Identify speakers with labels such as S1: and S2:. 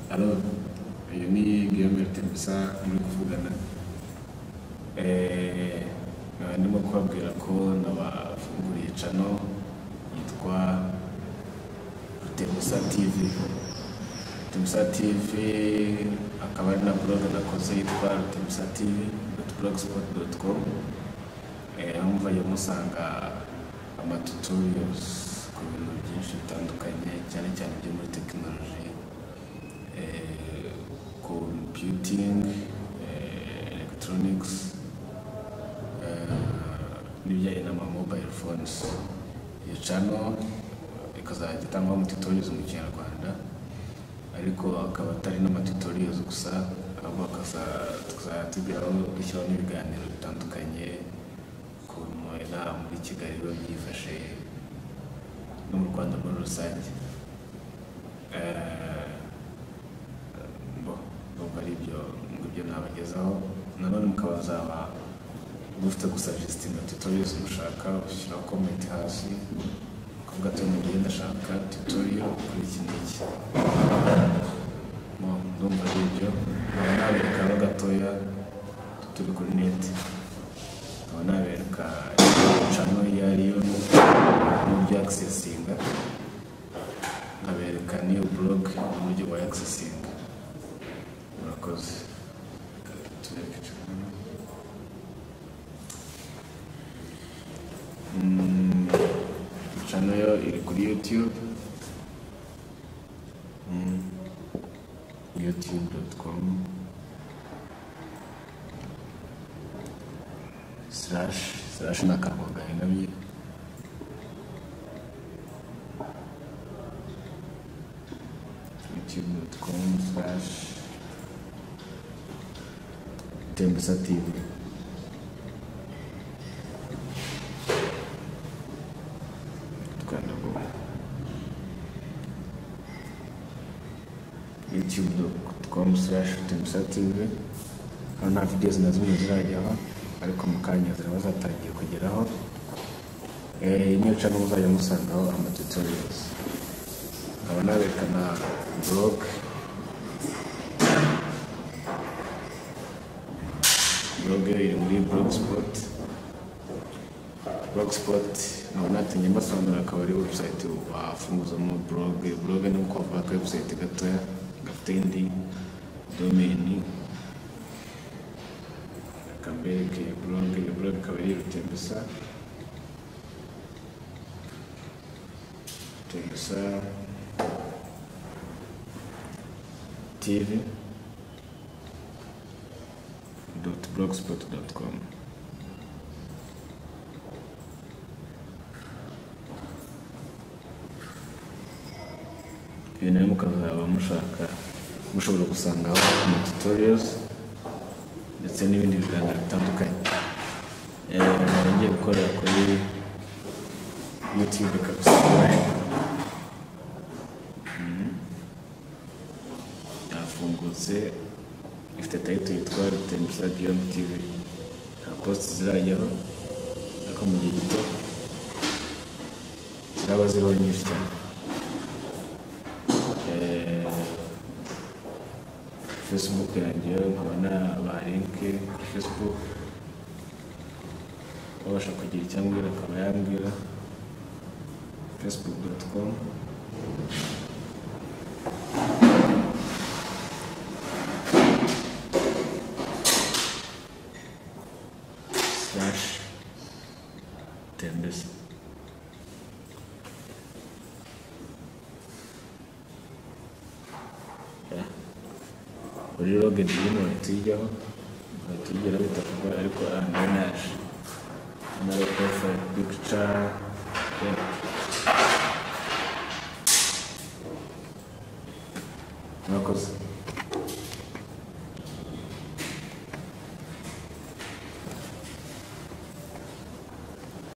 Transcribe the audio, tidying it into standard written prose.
S1: Alo, uyu ni Guillaume Rutembesa muri kuvugana. Nkaba ndimo kubabwira ko nabafunguriye channel yitwa Rutembesa TV. Rutembesa TV akaba ari na blog nakoze yitwa Rutembesa TV.blogspot.com. Aho muzajya musanga ama tutorials ku bintu byinshi bitandukanye, cyane cyane ibyo muri tekinoloji, computing, electronics, n'ibijyanye n'ama mobile phones. Iyo channel ikazajya itangwamo tutorials mu Kinyarwanda, ariko akaba atari n'ama tutorials gusa, ahubwo tukazajya tugeraho dushyiraho n'ibiganiro bitandukanye ukuntu inaha muri Kigali biba byifashe no mu Rwanda muri rusange. Ndumva ari ibyo ngibyo nabagezaho. Nanone mukaba muzaba mufite gusuggestinga tutorials mushaka, ushyiraho comment hasi ukavuga ati mu gihe ndashaka tutorial kuri iki n'iki. Ndumva ari ibyo. Nkaba nabereka ho gatoya turi kuri net, nkaba nabereka channel iyo ariyo n'uburyo accessinga, nkabereka n'iyo blog n'uburyo wa accessinga. Murakoze. Tubereke channel. Channel yo iri kuri YouTube, youtube.com slash n'akarongo gahengamye, youtube.com/Rutembesa TV. Tukanda go youtube.com/Rutembesa TV. Hano nta videos na zimwe zirajyaho, ariko mu kanya ziraba zatangiye kugeraho. Niyo channel muzajya musangaho ama tutorials. Nkaba nabereka na blog. Blog iri muri Blogspot. Blogspot nkaba natinye mbasobanurira, akaba ari website wafunguzamo blog. Blog ni uko bavuga ka website gatoya gafite indi domain. Reka mbereke blog. Iyo blog ikaba ari Rutembesa, Rutembesa TV .blogspot.com. Iyo nayo mukazaba mushaka mushobora gusangaho ama tutorials ndetse n'ibindi biganiro bitandukanye. Nkaba ngiye gukorera kuri YouTube kabisa. Yafungutse, ifite title yitwa Rutembesa Beyond TV. Nta post zirajyaho, ariko mu gihe gito ziraba ziriho nyinshi cyane. Facebook yanjye nkaba nabaha link kuri Facebook, babasha kugira icyo ambwira akaba yambwira, facebook.com /Rutembesa. Uri login hino bahita uyijyaho, bahita uyigeraho bitakugoye, ariko ahantu naje na profile picture. Murakoze.